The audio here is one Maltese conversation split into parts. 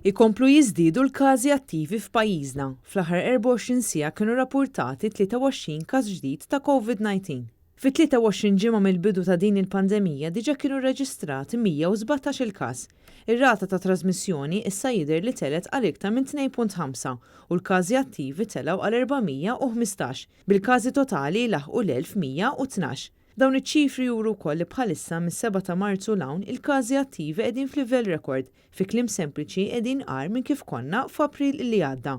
Ikomplu jiżdiedu l-każi attivi f'pajjiżna. Fl-aħħar 24 siegħa kienu rappurtati 23 każ ġdid ta' Covid-19. Fi 23 ġimgħa mill-bidu ta' din il-pandemija diġà kienu rreġistrati 117 il-każ. Ir-rata ta' trasmissjoni issa jidher li telgħet għal iktar minn 2.5 u l-każi attivi telgħu għal 415, bil-każi totali jlaħħqu l-1112. Dawn iċ-ċifri juru wkoll li bħalissa mis-7 ta' Marzu 'l hawn il-każi attivi qegħdin f'livell rekord, fi kliem sempliċi qegħdin agħar minn kif konna f'April li għadda.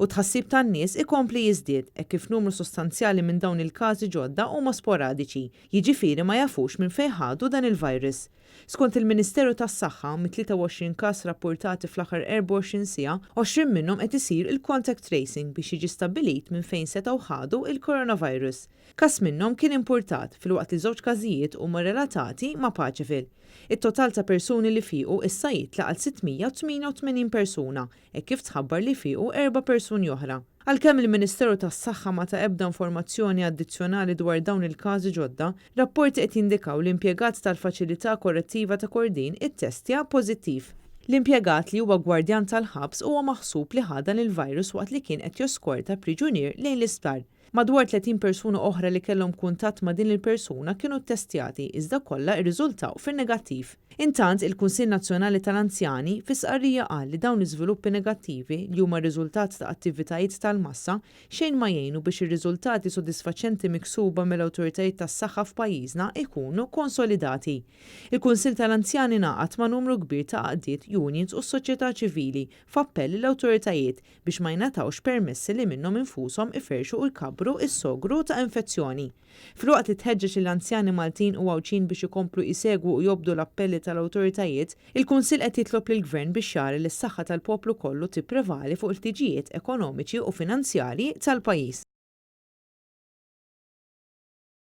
U tħassib tan-nies ikompli jiżdied hekk kif numru sostanzjali minn dawn il-każi ġodda huma sporadiċi, jiġifieri ma jafux minn fejn ħadu dan il-virus. Skont il-Ministeru tas-Saħħa, mit-23 każ rappurtati fl-aħħar 24 siegħa, 20 minnhom qed isir il-contact tracing biex jiġi stabbilit minn fejn setgħu ħadu il-coronavirus. Każ minnhom kien importat, filwaqt li żewġ każijiet huma relatati ma' Paceville. It-total ta' persuni li fiequ issa jitla' għal 688 persuna, hekk kif tħabbar li fiequ erba' persuni oħra. Għalkemm il-Ministeru tas-Saħħa ma ta ebda informazzjoni addizzjonali dwar dawn il-każi ġodda, rapporti qed jindikaw li impjegat tal-Faċilità Korrettiva ta' Kordin ittestja pożittiv. L-impjegat, li huwa gwardjan tal-ħabs, huwa maħsub li ħa dan il-virus waqt li kien qed joskorta priġunier lejn l-isptar. Madwar 30 persuna oħra li kellhom kuntatt ma' din il-persuna kienu ttestjati iżda kollha rriżultaw fin-negattiv. Intant, il-Kunsill Nazzjonali tal-Anzjani fi stqarrija qal li dawn l-iżviluppi negattivi, li huma r-riżultat ta' attivitajiet tal-massa, xejn ma jgħinu biex ir-riżultati sodisfaċenti miksuba mill-awtoritajiet tas-saħħa f'pajjiżna jkunu konsolidati. Il-Kunsill tal-Anzjani ngħaqad ma' numru kbir ta' għaqdiet, unions u s-soċjetà ċivili f'appell lill-awtoritajiet biex ma jingħatawx permessi li minnhom infushom iferrxu u jkabbru s-sogru ta' infezzjoni. Filwaqt li tħeġġeġ lill-anzjani Maltin u Għawdxin biex ikomplu jsegwu u jobdu l-appelli tal-awtoritajiet, il-Kunsill qed jitlob lill-Gvern biex jara li s-saħħa tal-poplu kollu tipprevali fuq il-ħtiġijiet ekonomiċi u finanzjarji tal-pajjiż.